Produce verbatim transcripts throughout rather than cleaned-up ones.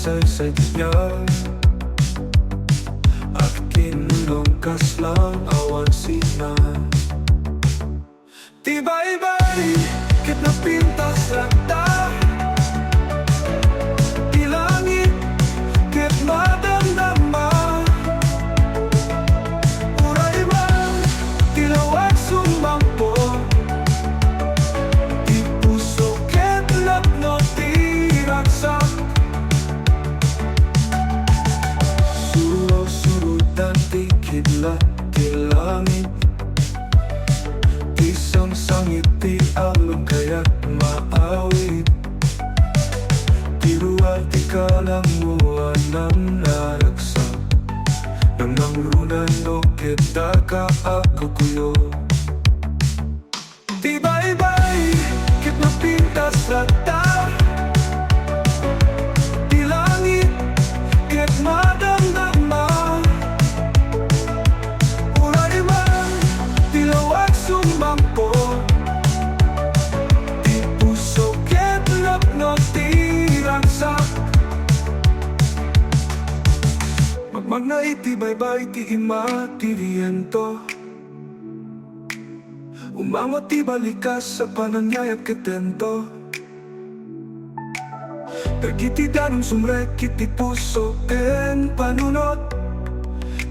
Ay sadiay, agkinlong kasla awan sina. Ti baybay ket napintas latta. Ti langit ket madamdama. Uray man ti lawag sumangpet, ti puso ket napno ti ragsak. Sursurotan ti kidlat ti langit, ti sangsangit ti along kayat maawit. Ti rua ti kalangoanan a ragsak, nangruna no ket daka a kukuyo. Ti baybay ket napintas latta. Ti langit ket madamdama. Uray man ti lawag sumangpet, ti puso ket napno ti ragsak. Magmagna iti baybay ti ima ti biento. Umawat ti balikas a panagayat ket tento. Dagiti danum sumrek iti puso ken panunot.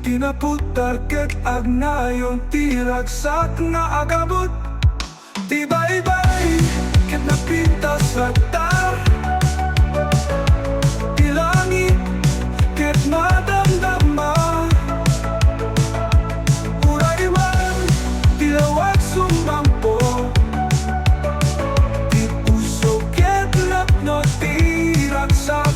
Ti naputar ket agnayon ti ragsak nga agabut. Ti baybay ket napintas latta. Ti langit ket madamdama. Uray man ti lawag sumangpet, ti puso ket napno ti ragsak.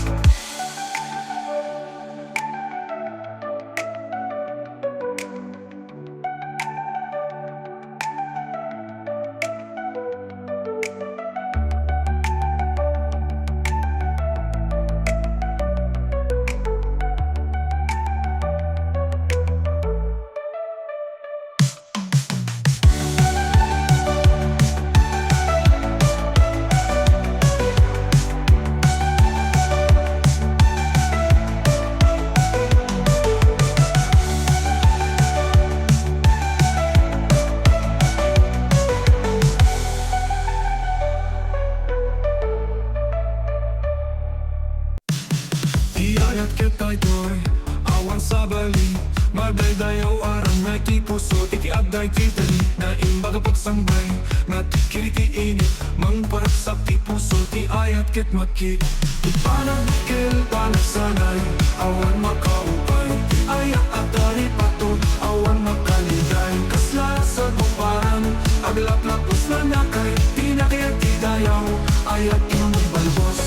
Ti ayat ket daytoy, awan sabali, madaydayaw a rangay ti puso iti agdaydayaw. Naimbag a pagsangbay, natikir iti init, mangparagsak ti puso, ti ayat ket makit. Ti panagbukel, panagsanay, awan makaupay, ti ayat a taripato, awan makaliday, kasla saguparan, aglaplapos nga nakay, ti nakayan ti dayaw, ayat ti mangbalbos.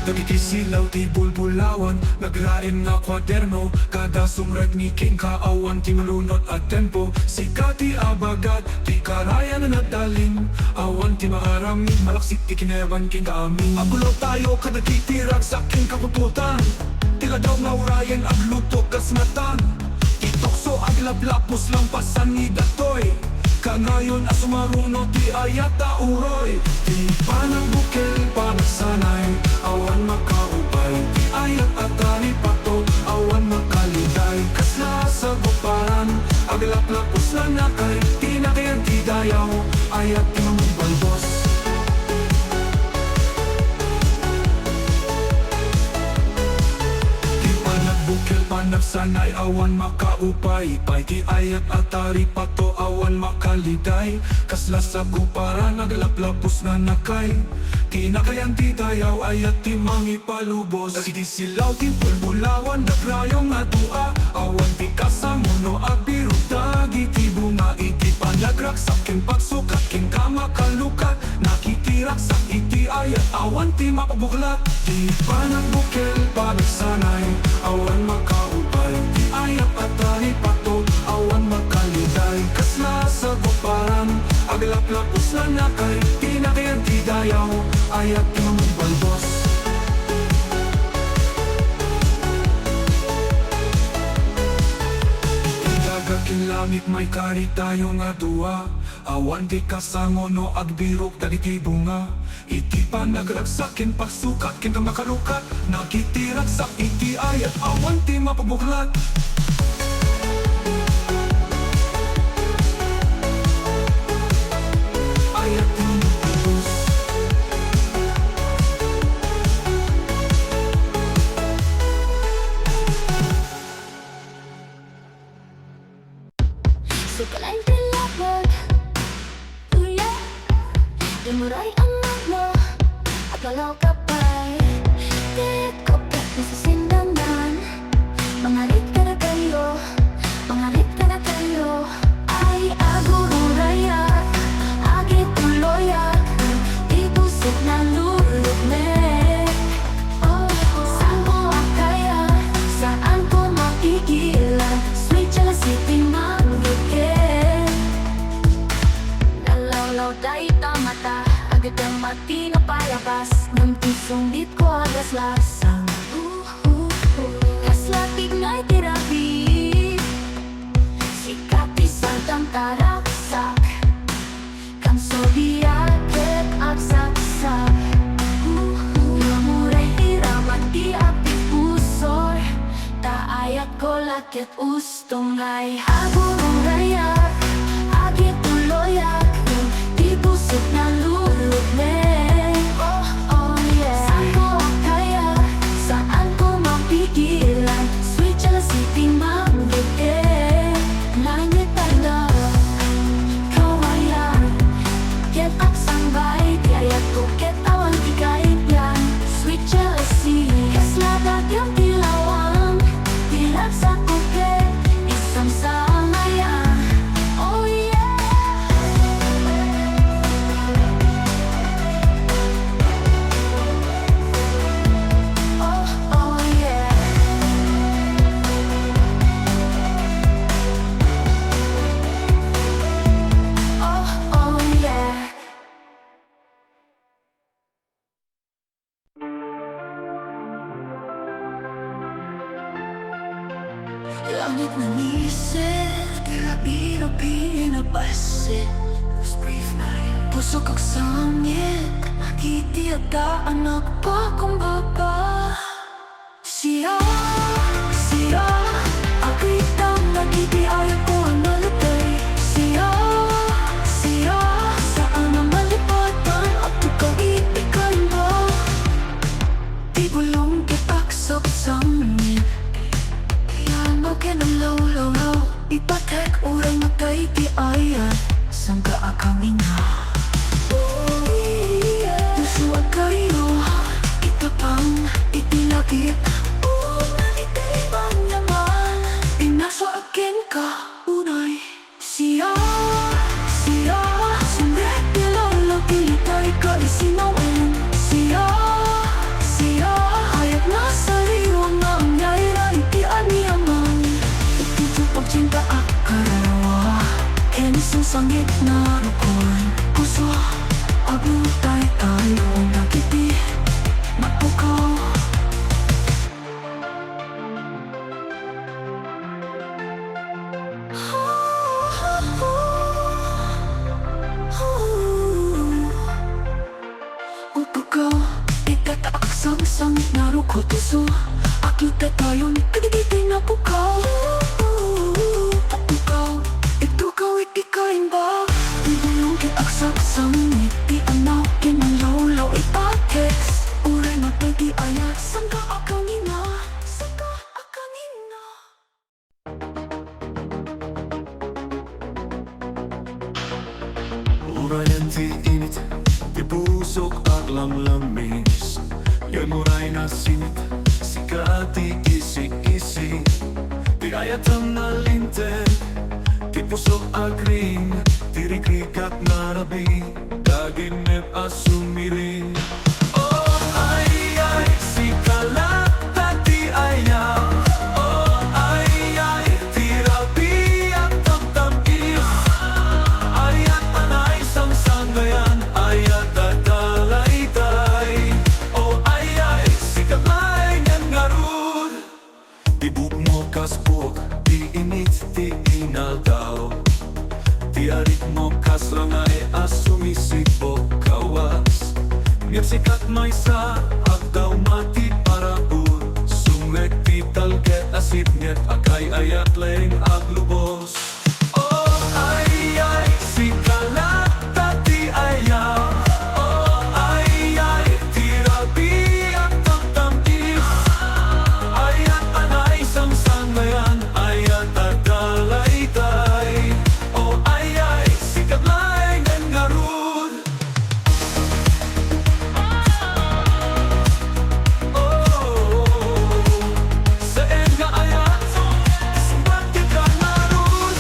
Dagiti silaw ti bulbulawan, nagraem nga kuaderno, kada sumrek ni kenka awan ti malunot a tempo, sika ti abagat, ti karayan a nagdalin, awan ti maaramid, malaksik ti kineban kenka amin. Agulaw tayo kadagiti ragsak ken kaputotan, ti ladaw nga urayen agluto kas natan. Ti tukso aglaplapos lang pasan ni datoy. Kanayon a sumaruno ti ayat a uroy. Ti panagbukel, panagsanay, awan makaupay. Ti ayat a taripato, awan makaliday. Kasla saguparan, aglaplapos lang nakay. Ti nakayan ti dayaw, ayat ti mangbalbos. Ti panagbukel, panagsanay, awan makaupay, pay ti ayat a taripato, awan makaliday, kasla saguparan, aglaplapos nga nakay, ti nakayan ti dayaw, ayat ti mangipalubos. Dagiti silaw ti bulbulawan, nagrayo nga dua, awan ti kasamuno, agbirog dagiti bunga, iti panagragsak ken pagsukat, kenka makalukat. Nakitiragsak iti ayat, awan ti mapabuklat. Ti panagbukel, panagsanay, awan makaupay. Ti ayat a taripato, awan makaliday. Kasla saguparan, aglaplapos nga nakay. Ti nakayan ti dayaw, ayat ti mangbalbos. Ti daga ken langit, maikari tayo nga dua. Awan ti kasango no agbirok dagiti bunga. Iti panagragsak ken pagsukat ken makarukat, nagiti ragsak iti ayat, awan ti mapabuklat. Ayat ti Dios. Sika laeng ti lapad, uya. Dimo ray a magma, agalaw ka pay. Ti kopet na sa sindangan. Mangarit kadakayo, mangarit kadakayo. Ay, agururayak, agituloyak. Ti pusok naluluknek. Oh, saan ko kaya, saan ko mapigilan? Sweet jealousy, timanggikin. Nalawlaw dayta mata, agdama ti napalabas, ngem ti sungit ko agaslasang. Uh, uh, uh. Kasla tignay ti rabii, sika ti sardam ta ragsak. Kamsoriak ket agsaksak. Uray iraman ti agpipusor, ta ayatko la ket ustongay. Agururayak, agituloyak, ti pusok naluluknek. Oh, oh, yeah. Saan ko kaya, saan ko mapigilan? Sweet jealousy, timanggikin. Langit ay love, kawayan. Ket agsambay ti ayatko, ket awan ti kaibyan. Sweet jealousy, kasla dagem ti lawang, ti ragsakko ket isamsamayan. Oh, yeah. Oh, oh, yeah. Oh, oh, yeah. Langit nangisit, rabii-rabii napasit. Pusok agsangit, dagiti adda a nagpakumbaba. Siak, siak, agritam dagiti ayatko a nalatay. Siak, siak, saan a malipatan, agtugaw iti kaimbaw. Ti bulong ket agsaksak. Ti annak ken nalawlaw, ipatek uray matay ti ayat. Sangka a kangina. Puso a kayo, itapang iti langit. Una iti banyaman, pinaswa kenka unay. Siak, siak, sumrek ti lolo, ti litay ka isinawen. Siak, siak, ayat na sariwa nga anyay ra iti aniaman. Iti pagsinta a kararua, ken isu sangit na rukor. Puso, agtaytayo dagiti napukaw. Utugaw, ita ta agsangsangi nga rukotuso. Akita tayon, kadagiti napukaw. Utugaw, itugaw iti kaimbaw. Ti bulong ket agsaksangi, ti annak ken nalawlaw, ipatek uray matay ti ayat. Sangka a kangina, sangka a kangina. Urayen ti init, ti pusok aglamlamis. Ngem uray nasinit, sika ti isi-isi. Ti ayatem nalinteg, ti pusok agring, ti rigrigat narabii. Daginnep a sumiring. Oh, ay, ay, sika latta ti ayat. Oh, ay, ay, ti rabii a tamtam-is. Ayat a naisangsangayan, ayat a dalayday. Oh, ay, ay, sika laeng ngarud. Ti buokmo kas buok ti init ti inaldaw. Ti Aripmo kasla ngay a sumisibo kawas. Ngem sikat maysa, agdawma ti parabur. Sumrek ti talget a sipnget, agay-ayat laeng aglubos. Oh, ay, ay, sika latta ti ayam. Oh, ay, ay, ti rabii a tamtam-is. Ayat a naisangsangayan, ayat a dalayday. Oh, ay, ay, sikat laeng ngarud. Oh, saan nga ayat, sumbat ti kangarud.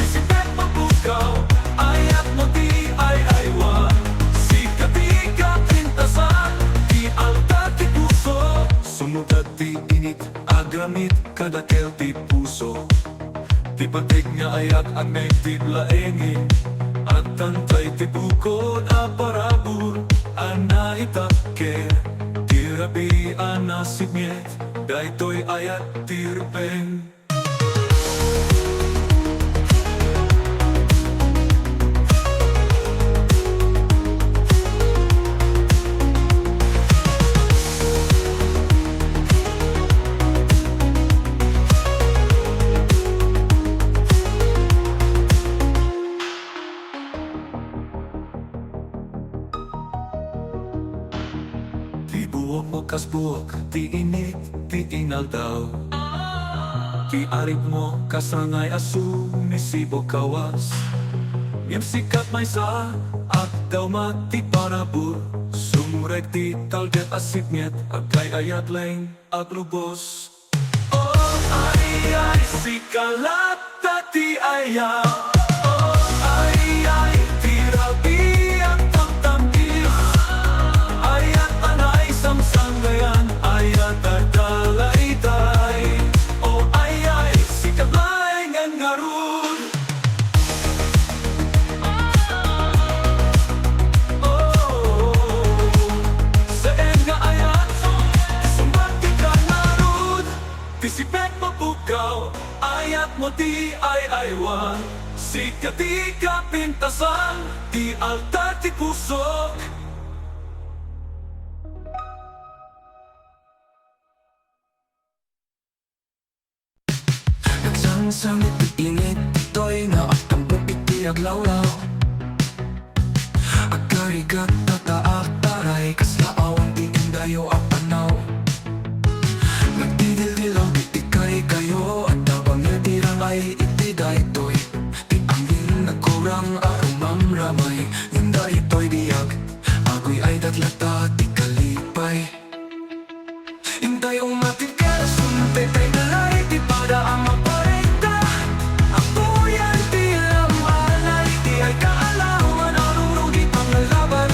Ti sipek mapukaw, ayatmo ti ay-aywan. Sika ti kapintasan, ti altar ti puso. Sumudad ti init, agramid, kadakel ti puso. Ti pateg nga ayat, agmegtib laengen. Agtantay ti bukod a parabur a naitakker. Ti rabii a nasipnget, daytoy ayat ti rupeng. Ti buokmo kas buok ti init ti inaldaw. Ti aripmo kasla ngay a sumisibo kawas. Ngem sikat maysa, agdawma ti parabur. Sumrek ti talget a sipnget, agay-ayat laeng aglubos. Oh, ay, ay, sika latta ti ayam. Oh, ay, ay, ti rabii a tamtam-is. Ayat a naisangsangayan, ayat a dalayday. Oh, ay, ay, sika laeng ngarud. Oh, saan nga ayat, sumbat ti kangarud. Ti sipek mapukaw, ayatmo ti ay-aywan. Sika ti kapintasan, ti altar ti pusok. Nagsangsangit ti init, daytoy nga agtammo iti aglawlaw. Agarigat, tataaktaray, kasla awan ti indayo a panaw. Nagdidildilaw ti kaykayo, adda bangir ti rangay iti daytoy. Ti angin nagkurang a rumamramay, ngem daytoy biag, aguy-ayat latta ti kalipay. Intay umatik a sumpetay, dalay ti pada a maparenta. Apuyan ti lam a alay, ti ay kaalawan a rurugi pangalaban.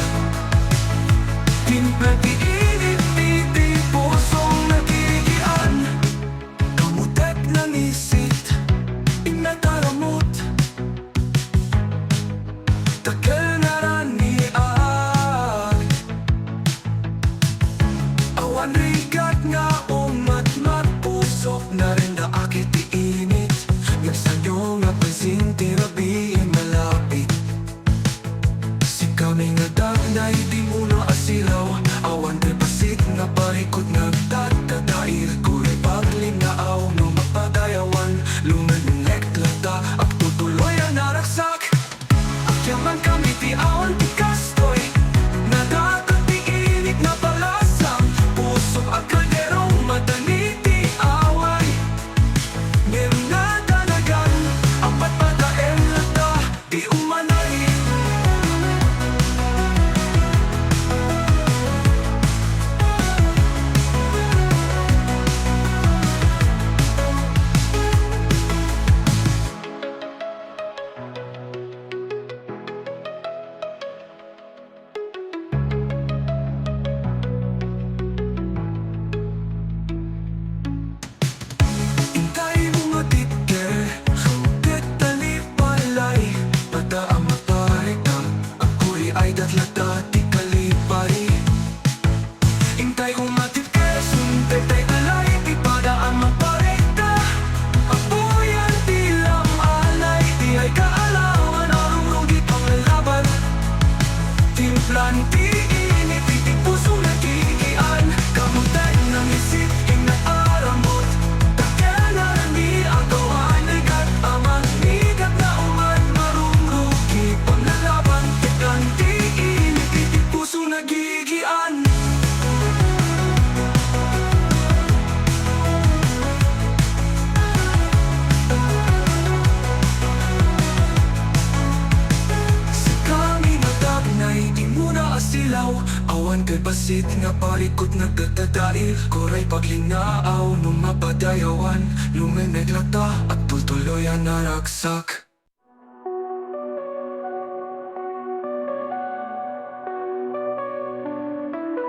Bassit nga parikut nagdadadail, kuray paglinaaw no mapadayawan, lumeneg lata, agtultuloy a naragsak.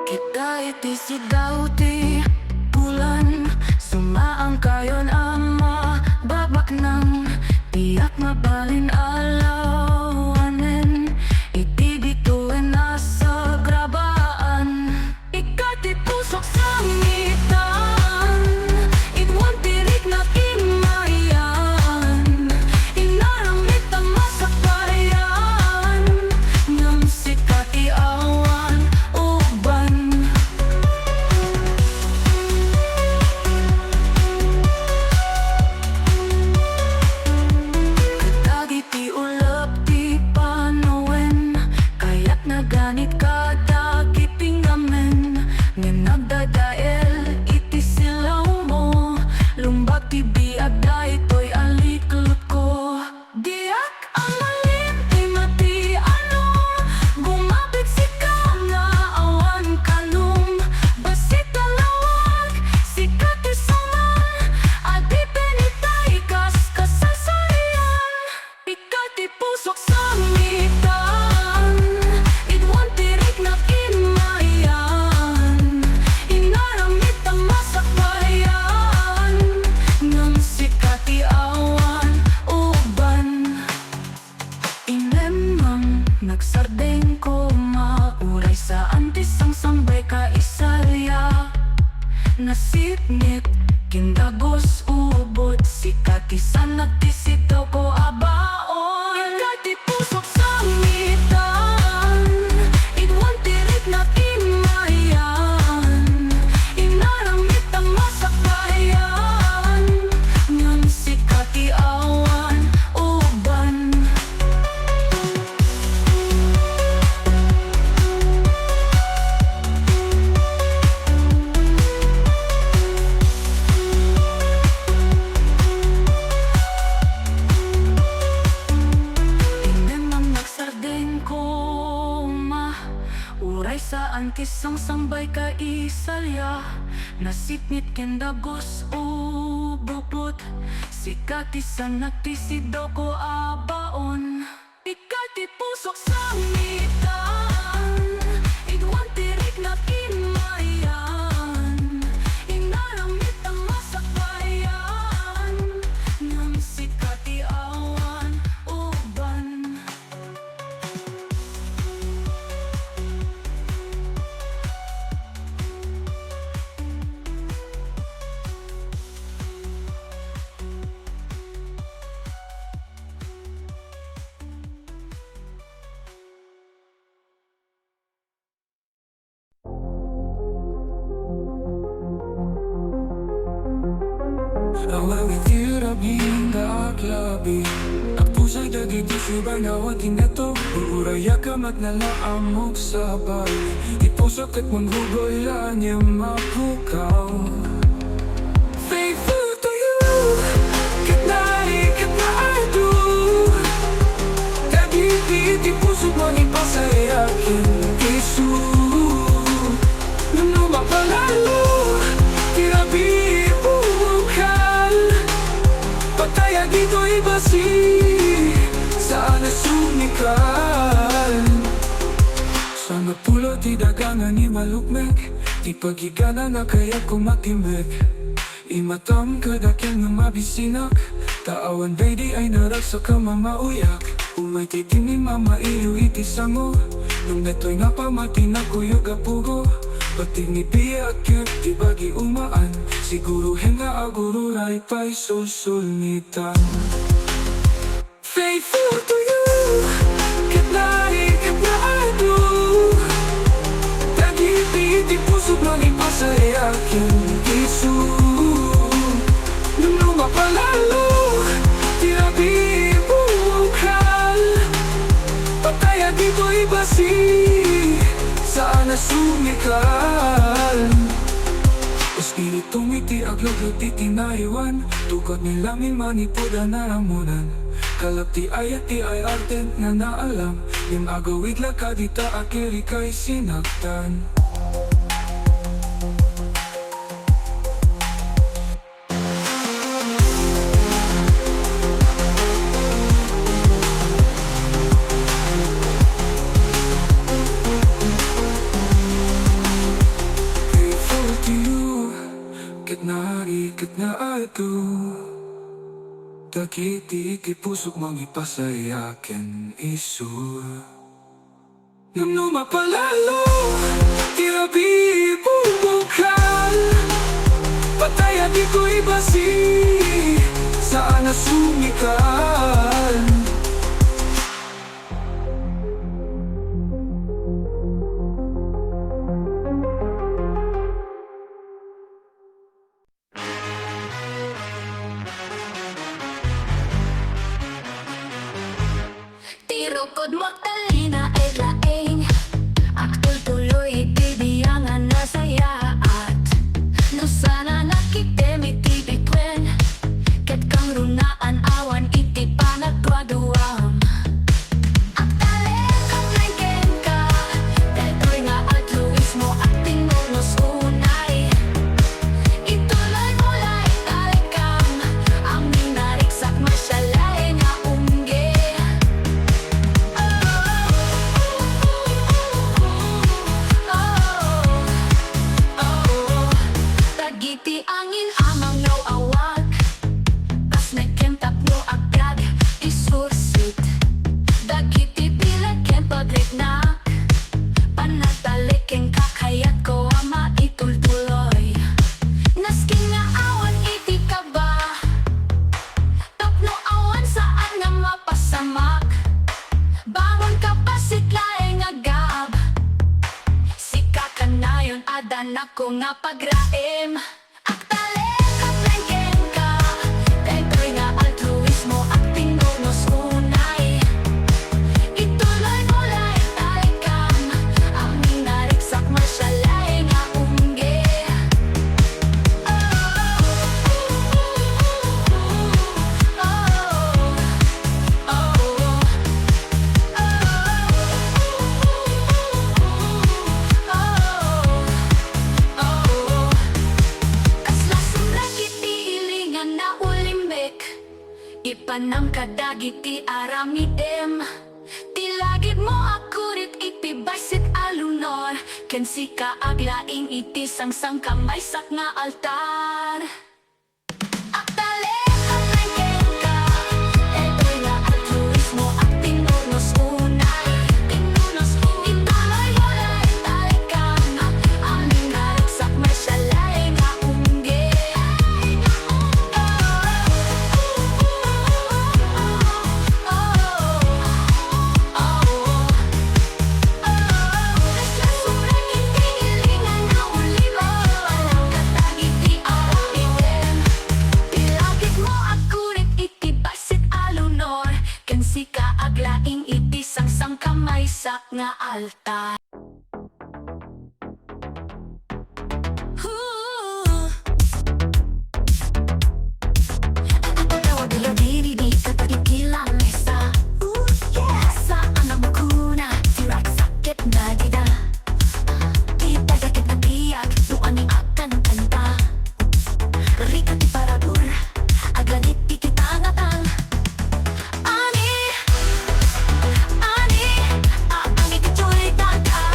Kita iti sidaw ti bulan, sumaangkayon a mababaknang, diak mabalin a lawanen iti bituen a sagrabaan. Ika ti pusok sangitan, inwan ti riknak immayan, inaramid ta masakbayan, ngem sika ti awan uban. Kadagiti ulep ti panawen, kayatna ganit kadagiti ngamin, ngem nagdadael iti silawmo. Lumbag ti biag daytoy a liklutko. Diak a malin ti mati ano, gumapit sika nga awan kanum. Bassit a lawag, sika ti suman, adipen itay kas kasasarian. Ika ti pusok sangitan, inwan ti riknak immayan, inaramid ta masakbayan, ngem sika ti awan uban. Inemmang nagsardeng koma, uray saan ti sangsangbaay kaisalya. Nasipnget ken dagus ubot, sika ti sannak ti sidawko a baon. Ika ti pusok sangitan, inwan ti riknak immayan, inaramid ta masakbayan, ngem sika ti awan uban. Inemmang nagsardeng koma, uray saan ti sangsangbaay kaisalya. Nasipnget ken dagus ubot, sika ti sannak ti sidawko a baon. Ika ti pusok sangitan, inwan ti riknak immayan, inaramid ta masakbayan, ngem sika ti awan uban. Awan iti rabii nga aglabi, agpusay dagiti siubay nga awan ti netto. Ur-urayak a matnala a magsabali, ti pusok ket manggugoy la ngem mapukaw. Faithful to you, ket nari, ket naadu. Dagiti ti pusok mo ni pasayakin isu. Ngem no mapalalo ti rabii, bungkal. Patay a ditoy basi, saan a sumikal. Sangapulo ti daga nga ni malukmek, ti pagigana nga kayatko matimmek. Imatam kadakuak nga mabisinak, ta awan daydi ay naragsak a mamauyak. Umay ti tinni mamailiw iti sango, ngem daytoy nga pamati nakuyog a pugo. Pati ni biag ket ti bagi umaan, sigurohen nga agururay pay sulsulnitan. Faithful to you, ket nari, ket naadu. Dagiti ti pusok no ni pasayakin isu. Ngem no mapalalo ti rabii, bungkal. Patay a ditoy basi, saan a sumikal. Espiritum iti aglawlaw ti tinaewan, tukod ni langit manipud a naramunan. Kalap ti ayat ti ay ardent nga naalam, ngem agawid la kadita a kiri kay sinaktan. Narigat nga adu, dagiti iti pusok mangipasayaat ken isur. Ngem no mapalalo ti rabii, bumungkal, patay a ditoy basi, saan a sumikal. Ti rukodmo agtalinaed laeng, agtultuloy iti biang a nasayaat. No saan a nakitem iti bituen, ket kangrunaan awan iti panagduaduam. Agtalek, agtalek kenka, daytoy nga altruismo agtinurnos unay. Ituloy mo la, agtalekam, amin a riksak, masiak laeng nga umge. Dagiti angin a mangawawag, kas ken tapno agbiag ti sursut. Dagiti bileg ken pagriknak, panagtalek kenka, kayatko a maitultuloy. Nasken nga awan iti kaba, tapno awan saan nga mapasamak. Bangonka, bassit laeng nga agab. Sika kanayon a danagko nga pagraem. Agtalek, agtalek kenka, daytoy nga altruismo agtinurnos unay. Ituloy mo la, agtalekam, amin a riksak, masiak laeng nga umge. Kasla sumrek iti ili nga naulimek, ipanam kadagiti aramidem. Ti lagidmo a kurit iti bassit a lunor, ken sika aglaing iti sangsangkamaysak nga altar. Agtalek, agtalek kenka, daytoy nga altruismo agtinurnos unay. Tinurnos unay. Ituloy mo la, agtalekam, amin a riksak, masiak laeng nga umge. Ti lagidmo a kurit iti bassit a lunor, ken sika aglaing iti sangsangkamaysak nga altar. Ooh. Agtawag la diri, dika tagikila mesa. Ooh, yeah. Saan a makuna ti ragsak ket nadida. Ti payda ket nabiag no ania a kankanta. Rika ti parador, aglanit ti kitangatang. Ani, ani, a-, ani ti joy daga.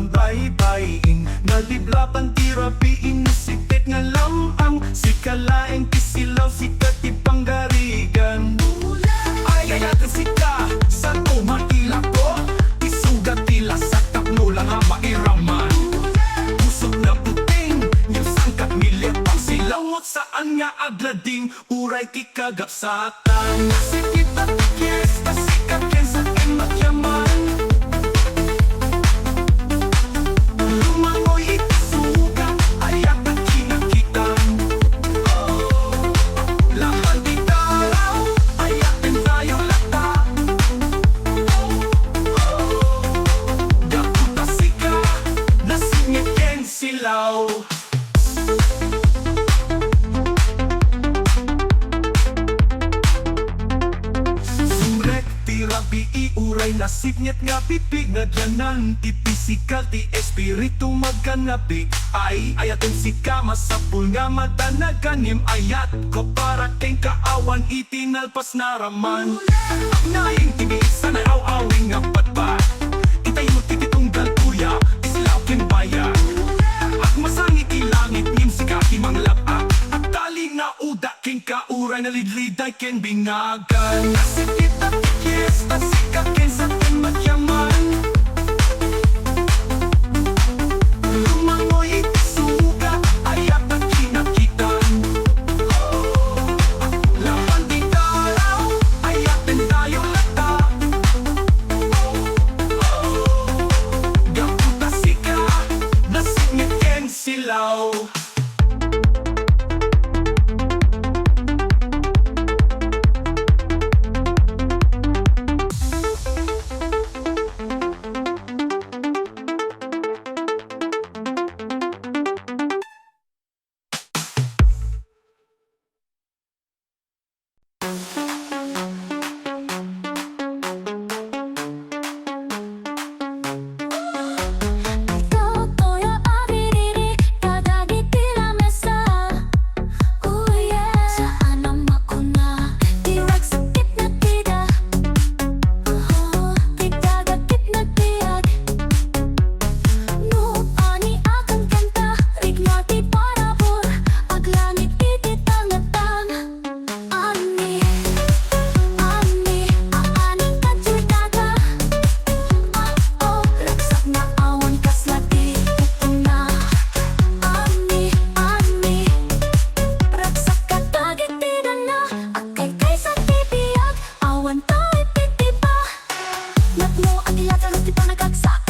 Baybay-in, naliblaban ti rabii, nasipit nga lam-ang. Sika laeng ti silaw, sika ti panggarigan. Ay, ay, ay, sika, sa tumatilako, ti sugat ti lasak tapno lang a mairaman. Pusot na puting, yung sangkap ni Lipang silaw, ngut saan nga aglading, uray ti kagapsatan. Sipit a ti fiesta, sika ken sa ken matyaman. Lumangoy iti suga, ayat a kinakitan. Laban ti daraw, ayat tayo lata. Gapu ta sika, nasingit ken silaw. Sumrek ti rabii, uray nasipnget nga bibig, nagyanan ti pisikal, ti espiritu maganabik. Ay, ayaten sika, masapul nga madanaganim, ayat ko para kenka, awan iti nalpas naraman. Agnaing ti bisan a aw-awing nga patpat. Itay mo ti tunggal kuya, ti silaw ken baya. Agmasang iti langit ngem sika ti manglab-ak. Agtalinaodak kenka, uray nalidliday ken bingagan. Nasipit a ti fiesta, sika ken sa ken matyaman. Lumangoy iti suga, ayat a kinakitan. Laban ti daraw, ayaten tayo lata. Gapu ta sika, nasingit ken silaw. Ikaw toyo a ririri kadagiti lamesa. Oh yeah. Saan a makuna, ti ragsakit na tida. Oh, ti dagat ti nagbiag. No ani a kankanta, rigna ti parabur, aglangit iti tangatang. Ani, ani, aani kadyo daga. Ah, oh, ragsak nga awan kasla ti pupuna. Ani, ani, ragsak kadagiti dana. Agkaykaysa ti biag, awan tayo ti tipa. Napno a ti latalog ti panagkagsak.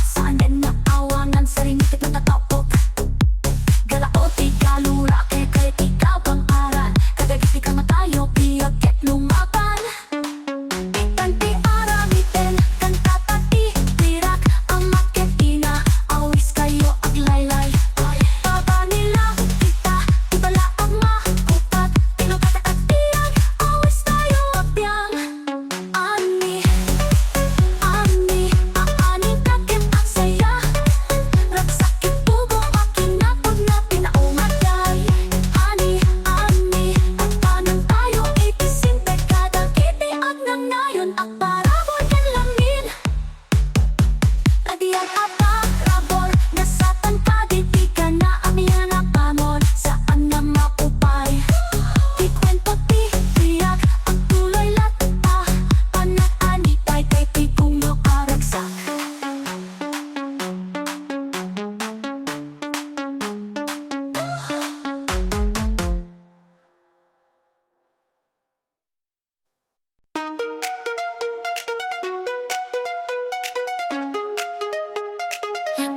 Saan nga awanan, saringi ti pantatapok. Galao ti galura, kay kay ti kabang-aran. Kadagiti kamatayo, biag ket lumaban. Itan ti aramiden, kantata ti pirak, ama ket ina, awis kayo aglaylay. Baba nila, kita, ti bala a makupat, tinukata agbiag, awis tayo agbiag. Ani, ani, aani takem agsaya. Ragsak ket pugo a kinapudna pinaungaday. Ani, ani, agpanan tayo iti simple kadagiti agnanayon, agparabur ken langit. Adian a parabur, nasatan kadagiti kana a mianapamon, saan nga maupay. Ti kuento ti biag, agtuloy latta, panag-ani pay ti pungno a ragsak.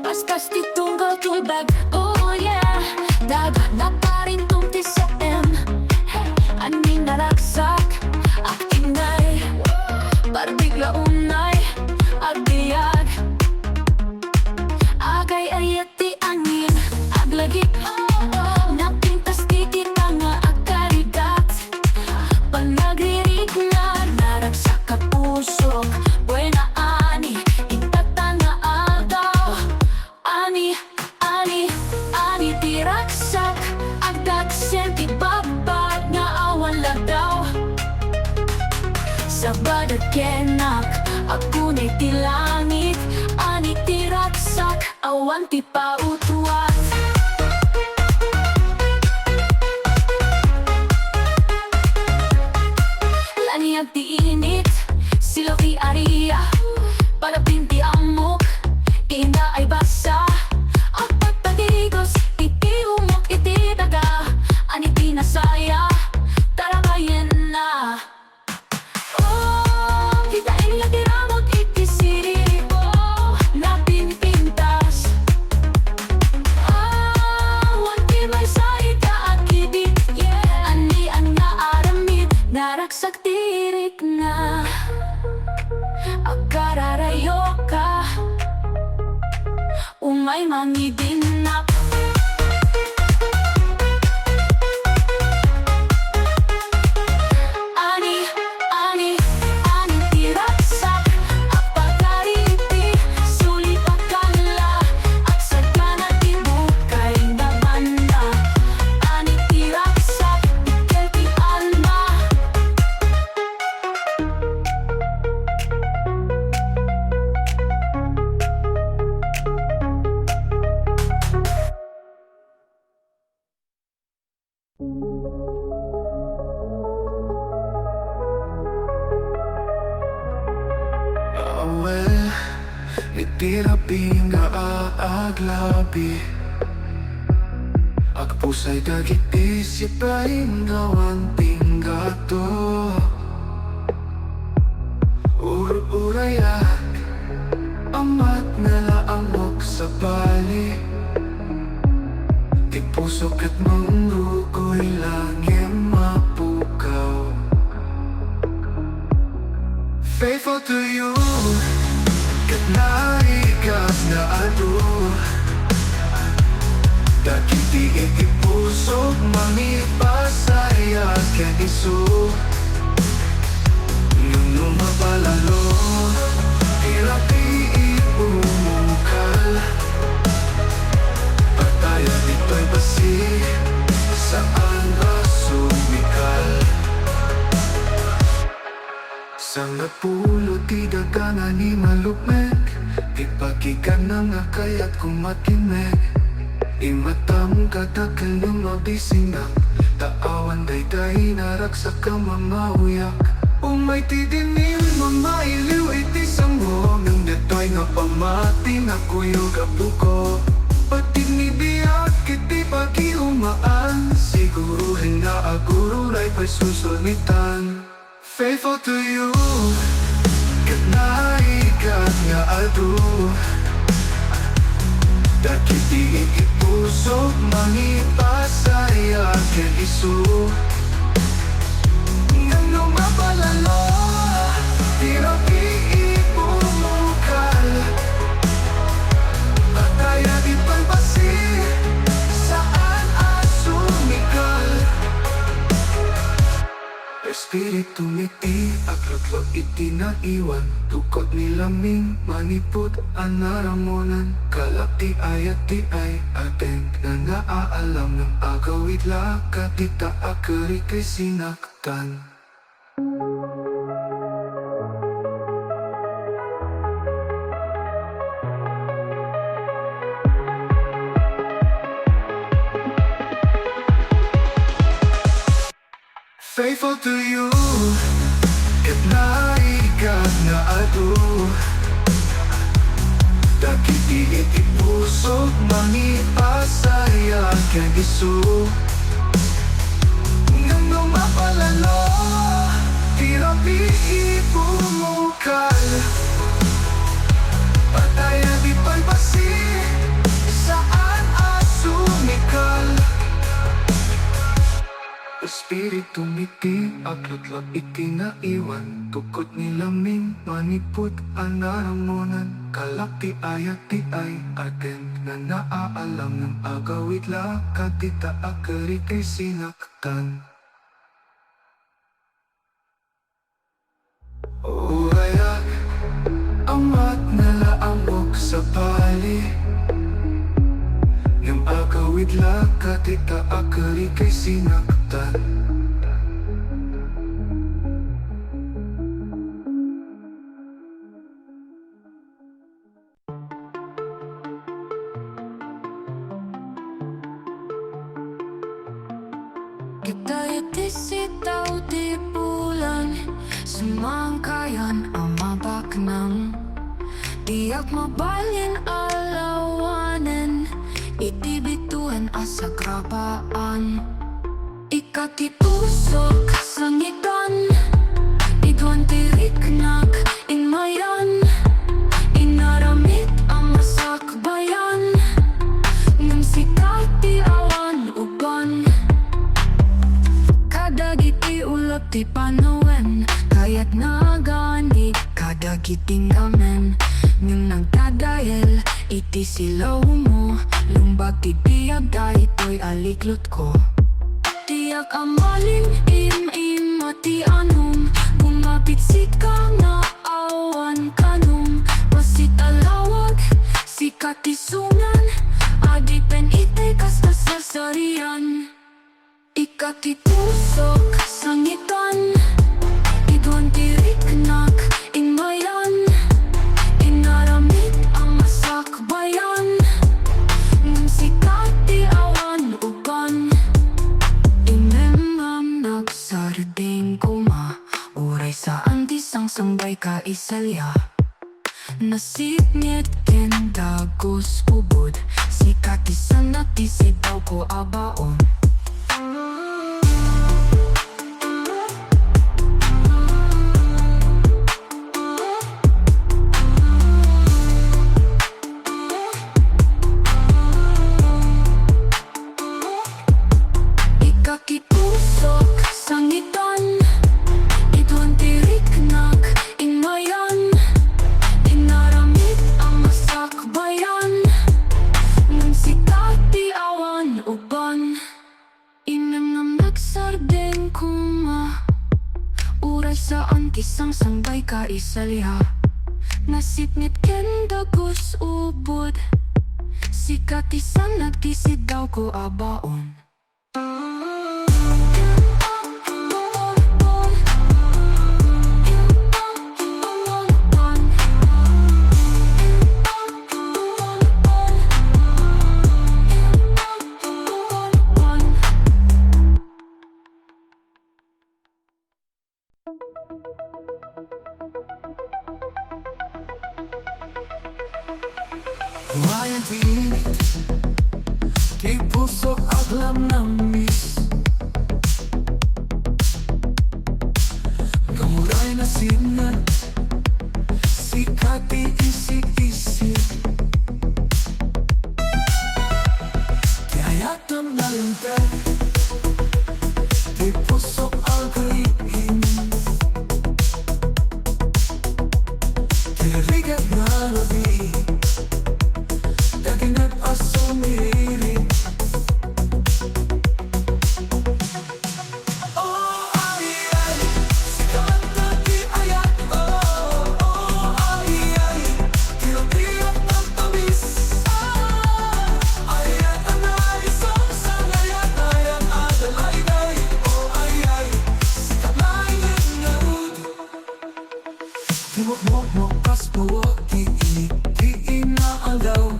Paspas ti tunggal tulbag, oh yeah. Daga na parintum ti saem. Hey, ani naragsak, agtinnay. Parbigla unay, agbiag. Agay-ayat ti angin, aglagip. Napintas ti kita nga agkarigat. Panagririgna, naragsak a pusok. Buena ani, intata nga aldaw. Ani, ani, ani ti ragsak, agdagsen ti bagbag nga awan ladaw. Sabada kenak, agkunay ti langit, ani ti Awan ti pautwat. Laniag ti init, silaw ti aria, parapin ti ammok, inda ay basa, agpagtatigos iti umok iti daga, ani ti nasaya, tarabayenna. Oh, kitaenyo ti ramut iti siribo, napinpintas. Awan ti maysa ita a kidit, yeah. Anian nga aramid, naragsak ti rikna. Agkararayoka. Umay mangidinnap. Ani, ani, ani ti ragsak, agpakari iti sulipakala, agsagana ti bukay nga banna. Ani ti ragsak, ikkel ti alma. Awen, iti rabii nga aaglabi, agpusay dagiti sipain nga awan pinggato. Ur-urayak, amat nga laangok sabali. Ti puso ket mangrukoy la ngem mapukaw. Faithful to you, ket naigas nga adu. Dagiti iti pusok mangipasaya ken isu. Ngem no mapalalo, ti rabii umungkal. Pataya ditoy basi, saan a sumikal. Sangapulo ti daga nga ni malukmek, ti pagiganna nga kayat kong matinmek. Imatam kadakkel no mabisinak, ta awan daydiay naragsak a mamauyak. Umay ti dinim no mailiw iti sango, ngem daytoy nga pamati nakuyog a buko. Patid ni biag iti pagiumaan, sigurohen nga agururay pay susulmitan. Faithful to you, ket naigat nga adu. Dagiti iti pusok mangipasaya ken isu. Ngem no mapalalo, ti rabii umungkal. Pataya ditoy basi, saan a sumikal. Espiritum iti aglutlot iti naiwan, tukot ni laming manipud a naramonan, kalak ti ayat ti ay aten nga naaalam, ngem agawid la kadita a kari kay sinaktan. Faithful to you, ket naigat nga adu. Dagiti iti pusok mangipasaya ken isu. Ngem no mapalalo, ti rabii umungkal. Pataya ditoy basi, saan a sumikal. Espiritum iti aglutlot iti naiwan, tukot ni laming manipud a naramonan, kalak ti ayat ti ay aten nga naaalam, ngem agawid la kadita a kari kay sinaktan. Urayak, amat nga laangok sabali, ngem agawid la kadita a kari kay sinaktan. Dayta ti sitaw ti bulan, sumangkayan a mabaknang. Diak mabalin a lawanen iti bituen a sagrabaan. Ika ti pusok sangitan, iduan ti riknak, immayan, inaramid a masakbayan, ngem sika ti awan uban. Kadagiti ulep ti panawen, kayatna aganid kadagiti ngamin, ngem nagdadael iti silawmo, lumbag ti biag daytoy a liklutko. Diak a malim-im-im a ti anum, gumapit sika nga awan kanum, bassit a lawag, sika ti sunan, adipen itay kasta sarsarian. Ika ti pusok sangitan, iduan ti riknak, immayan, inaramid a masakbayan, ngem sika ti awan uban. Imem ngem nagsardeng koma, uray saan ti sangsangbay ka, Isaiah. Nasipnget ken dagus ubod, sika ti sannag ti sidawko a baon. Ika ti pusok sangitan, iduan ti riknak, immayan, inaramid a masakbayan, ngem sika ti awan uban. Imem ngem nagsardeng koma, uray saan ti sangsangbay ka, Isaiah. Nasipnget ken dagus ubod, sika ti sannag ti sidawko a baon. Uray ti init, ti pusok aglamnamis. Ngem uray nasipnget, sika ti isi-isip. Ti ayat Nalinteg ti pusok agriing. Ti rigat nga rabii, daginep a sumiriring. Oh, ay, ay, sika ti ayat. Oh, oh, ay, ay, ti rabii a tamis. Ah, ayat a naisang sangayan, ayat a dalaydayng. Oh, ay, ay, sika laeng ngarud. Ti mukmok kas buak ti init ti inaaldaw,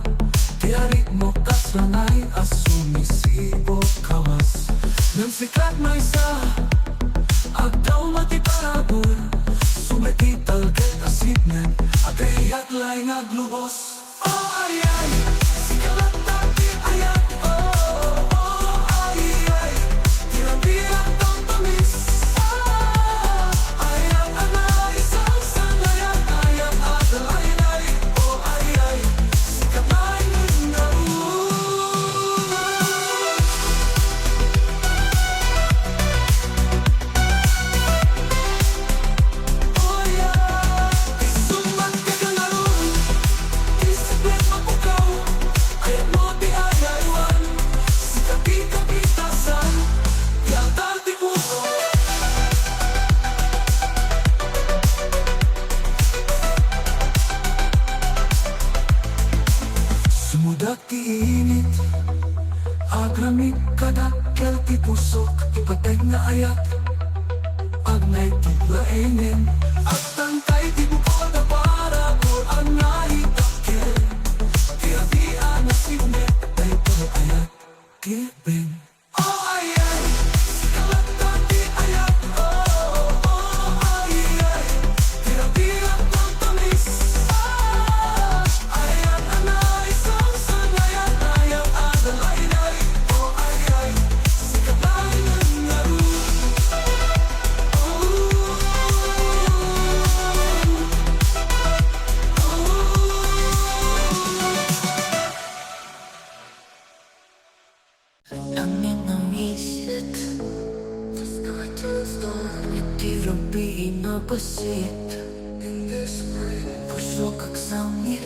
ti aritmo kas rangay a sumisibok kawas. Ngem sika maysa, agdawma ti parabur, sumay ti talged a sipnget, agayat laeng aglubos. Oh, ay, ay, sika latta ti ayat. Oh, oh, ay, ay, ti rabii a tamis. Ah, ayat a naisang sangayan, ayat a dalaydayng. Oh, ay, ay, sika laeng ngarud. Sumudak ti init, agramid kadakkel ti pusok, ti pateg nga ayat. Agnaed ti laengen, agtangkay ti bukod a parabur, agnaed dakkel ti rabii a nasipnget, daytoy ayat. Giving. Oh, ay, ay, sika Pasit, pusok agsangit.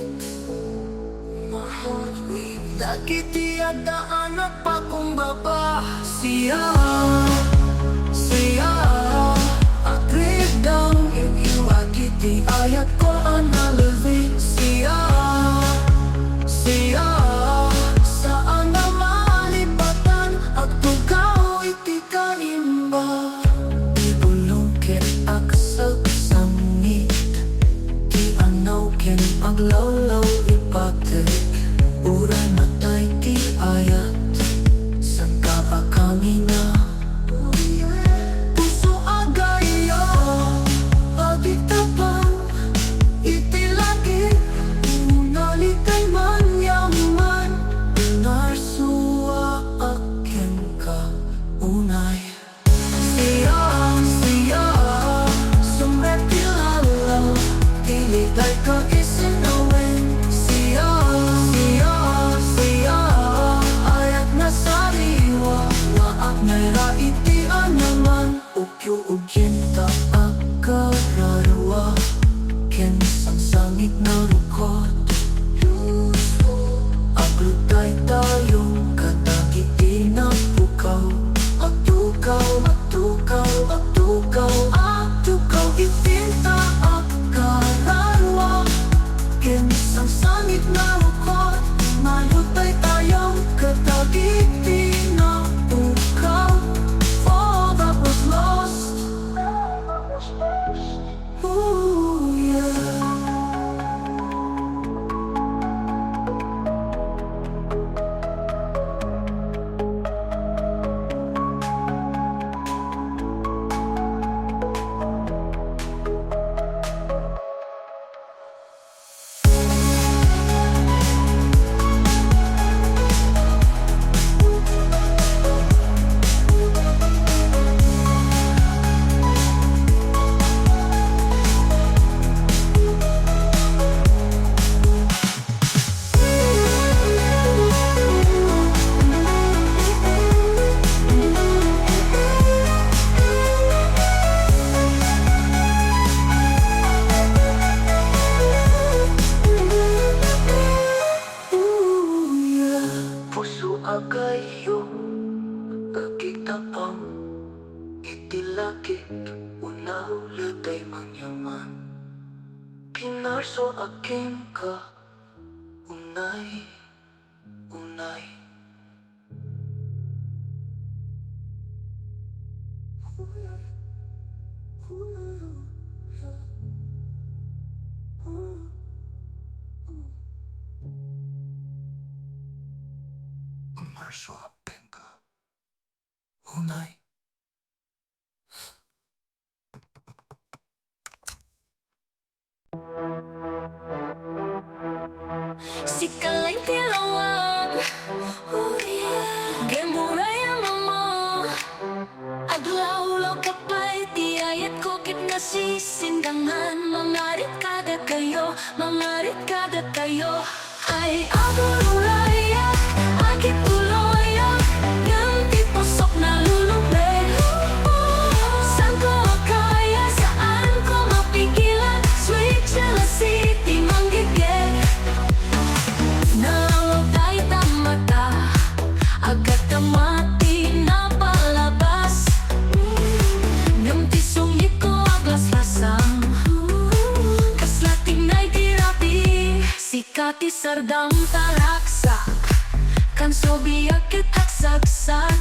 Dagiti adda a nagpakumbaba, siak, siak, agriddam, inyuak iti ayatko a nalbi, siak, siak, saan a malipatan, agtugaw iti kaimba. Ibulong ket agsagsangit, ti annaw ken aglawlaw ipateg, uray matay ti ayat, sangka a kamina. Puso a gayyem, agitapang iti laki, unay litay man yaman, pinarsuak kenka, unay. Siak, siak, sumrek ti lalaw, ti litay ket isinnawen. Siak, siak, siak, ayat nga sariwa, nga agmayra iti aniaman. Ukyo, ukyenta, agkararua, ken sangsangit nga rukot. Aglutaytayo kadagiti nagpukaw. Agtukaw, agtukaw, agtukaw, agtukaw, ipinta, agkararua, ken sangsangit nga rukot. Aglutaytayo kadagiti nagpukaw. All that was lost. Ooh, yeah. Puso a gayyem, agitapang iti laki, unay litay man yaman, pinarsuak kenka, unay, unay. Pinarsuak kenka, unay. Sika laeng ti lawan. Oh, yeah. Ngem uray a mama, aglawlawka pay ti ayatko ket nasisindangan. Mangarit kadakayo, mangarit kadakayo. Ay, agururayak, agituloyak, ngem ti pusok nalulubeng. Saanko a kaya, saanko mapigilan, sweet jealousy ti manggigeg. Nalawlaw dayta mata, agkakamati napalabas. Ngem ti sungitko aglaslasang, kasla tinay ti rabii. Sika ti sardam ta ragsak, kanso biag ket agsagsag.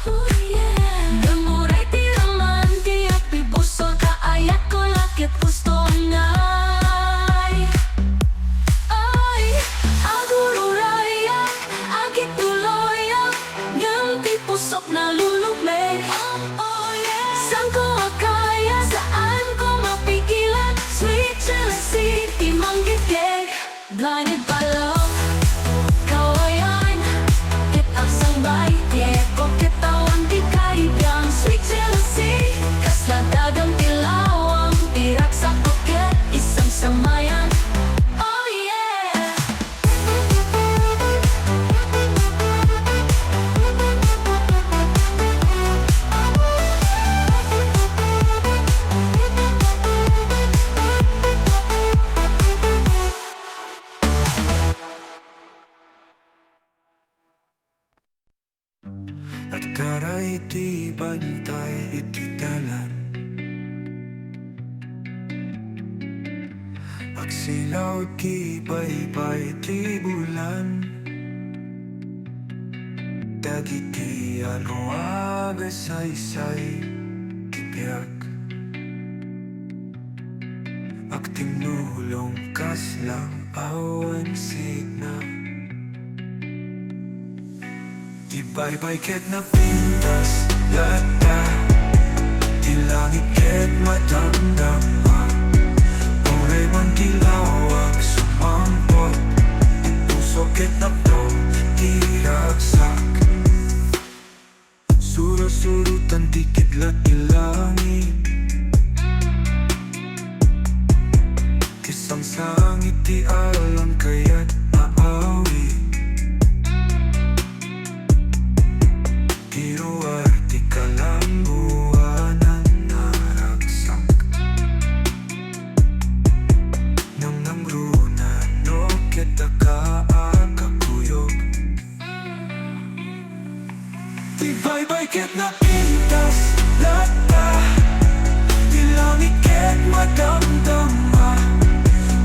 Oh, yeah. Ngem uray ti raman ti agpibusor ta ayatko la ket gusto ngay. Ay, agururayak, agituloyak, ngem ti pusok nalulubeng. Oh, oh, yeah. Saanko a kaya, saanko mapigilan, sweet jealousy ti manggigeg. Blinded by love, kawayan, ket agsangbay, ti ayatko ket awan ti kaibigan. Agtara iti bantay iti dalan. Agsilaw ti baybay ti bulan. Dagiti aro agasaysay ti biag. Agtinnulong kasla awan signa. Ti baybay ket napintas latta. Ti langit ket madamdama. Uray man ti lawag sumangpet. Ti puso ket napno ti ragsak. Sursurotan ti kidlat ti langit. Ti sangsangit ti alang kayat nga awit. Ti ruar ti kalambuanan naragsak. Nangnangruna no ket daka a kakuyog. Ti baybay ket napintas latta. Ti langit ket madamdama.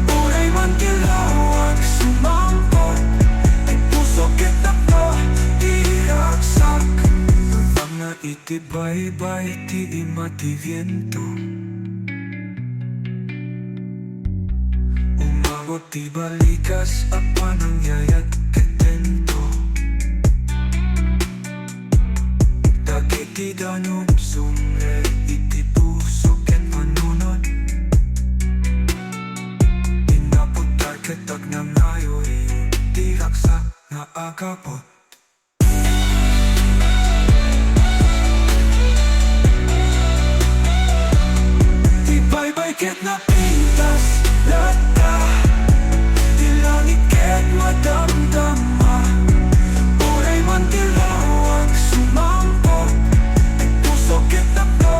Uray man ti lawag sumangpet. Ti puso ket napno ti ragsak. Rupangna iti baybay ti ima ti biento. Umabot ti balikas a panangyayat ket tento. Dagiti danum sumrek iti puso ken panunot. Ti naputar ket agnanayon ti ragsak nga agabut. Ti baybay ket napintas latta. Ti langit ket madamdama. Uray man ti lawag sumangpet. Ti puso ket napno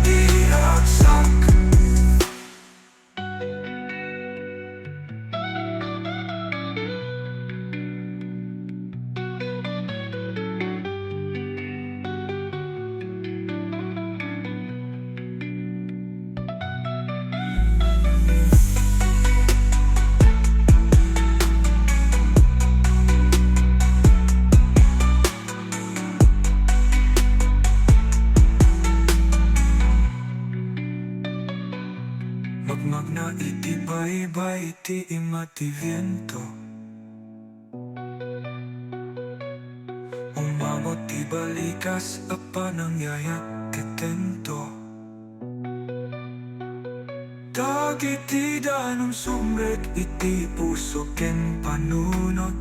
ti ragsak. Magmagna iti baybay ti ima ti biento. Umabot ti balikas a panangyayat ket tento. Dagiti danum sumrek iti puso ken panunot.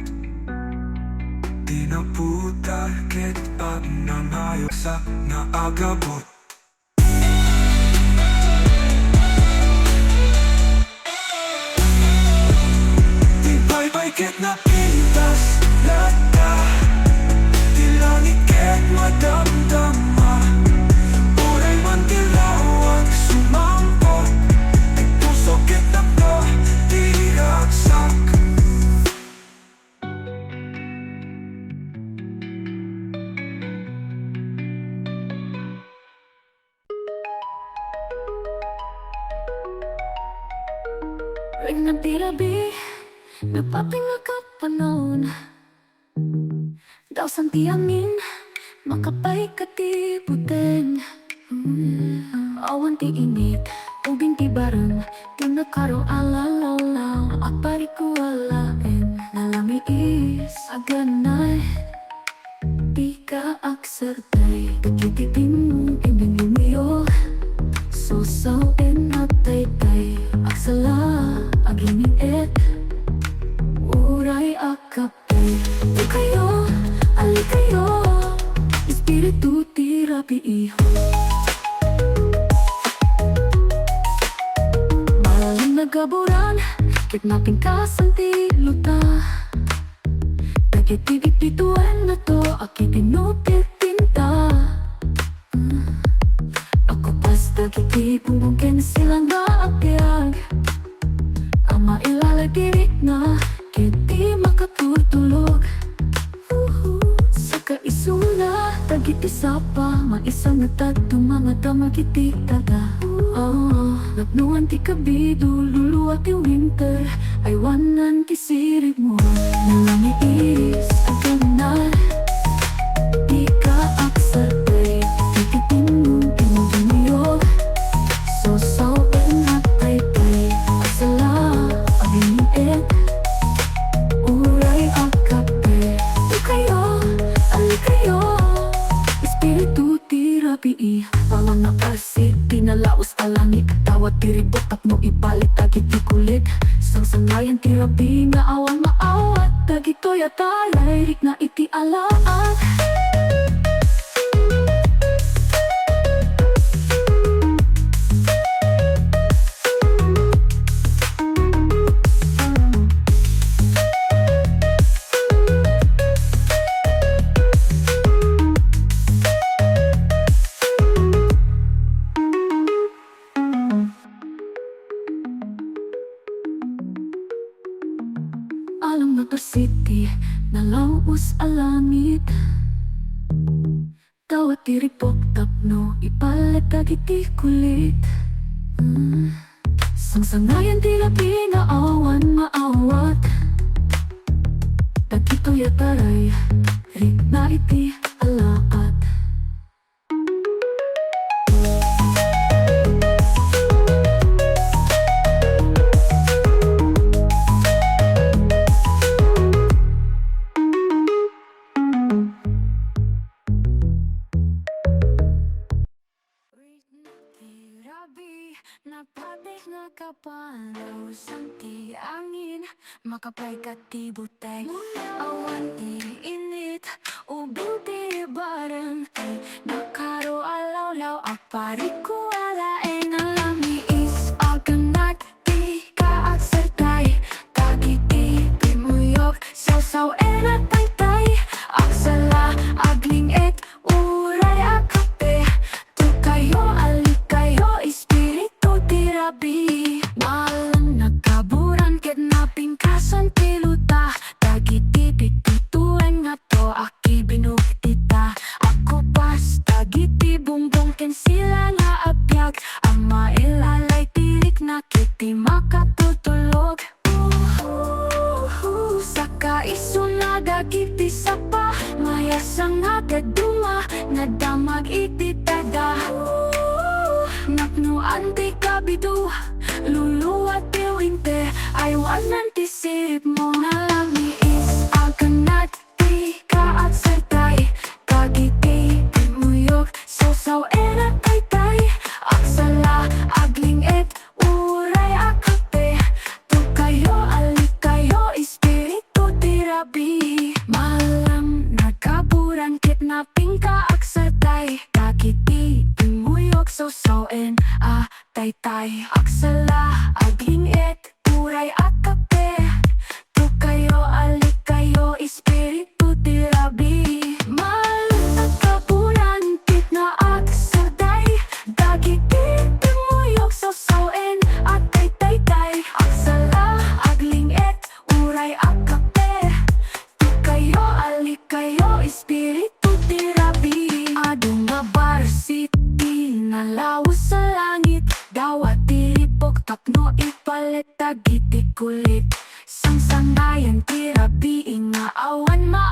Ti naputar ket agnanayon ti ragsak nga agabut. Ti baybay ket napintas latta. Ti langit ket madamdama. Uray man ti lawag sumangpet. Ti puso ket napno ti ragsak. Rikna ti rabii, napateng a kapanon. Dausam ti amin, makapaikka ti buteng. Awan ti init, ubing ti bareng, ti nakaro a lalawlaw, a parikua laeng, nalamiis, aganay. Dika agsardeng, dagiti timmong iminumyo. Sawsawen a taytay, agsala, aginiet. Uray a kape, dikayo, alikayo. Espiritu ti rabii. Malem nagaburan, ket napingkasan ti luta. Dagiti bitbituennato, agkipinupirpinta. Agkupas dagiti bumbong ken silanga a biag. A mailalay ti rikna, ket di makaturturog. Saka isuna, dagiti Ti sapa, maisangetat, dumangad a makititata. Oh, napnoan ti kabido, lulua ti winter, aywanan ti siribmo. Nalamiis a ganad, dika agsartay, ti titinmo, tinudunyo. Sawsawen a taytay, agsala, agbinged, uray a kape. Tukayo, alikayo, espiritu ti rabii. Awan a parsit ti nalaus a langit, dawat ti ribuk tapno ipalit dagiti kulit. Sangsangnayan ti rabii nga awan maawat, dagitoy a taray rikna iti alaat. Alang maparsit ti nalaus a langit, dawat ti ribuk tapno ipalit dagiti kulit. Mm. Sangsangnayan ti rabii nga awan maawat, dagitoy a taray rikna iti alaat. Ti rabii, napateg nga kapan, nausan ti angin, makapayka ti buteng. Awan ti init, ubing ti bareng, ti nakaro a lawlaw, agparikko a laeng a lamiis, aganat ti kaagsartay, dagiti pimmuyog, sawsawen a taytay, agsala, agling-et, uray a kape. Tukayo, alikayo, espiritu ti rabii. Maalam, nagkaburan ket napingkasan ti luta. Dagiti pititueng nga to, akibinug dita. Agkupas dagiti bungbong ken sila nga agbiag. Amailalay ti rikna ket ti makatutulog. Saka isuna dagiti sapa, maysa nga dadduma, nadamag iti tada. Napnoan ti kabido, lulua ti winter, aywanan ti siribmo. Nalamiis a ganad ti kaagsartay, dagiti pimmuyog, sawsawen a taytay, agsala, agling-et, uray a kape. Tukayo, alikayo, espiritu ti rabii. Maalam, nagkaburan ket napingkaagsartay, dagiti pimmuyog, sawsawen a taytay, agsala, agling-et, uray a kape. Tukayo, alikayo, espiritu ti rabii. Maalam, nagkaburan ket naagsartay, dagiti pimmuyog, sawsawen a taytay, agsala, agling-et, uray a kape. Tukayo, alikayo, espiritu ti rabii. Adu nga barsit ti nalaus a langit, dawat ti ribuk tapno ipalit dagiti kulit. Sangsangnayan ti rabii nga awan ma-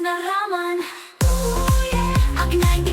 Raman, ooh yeah, agna iti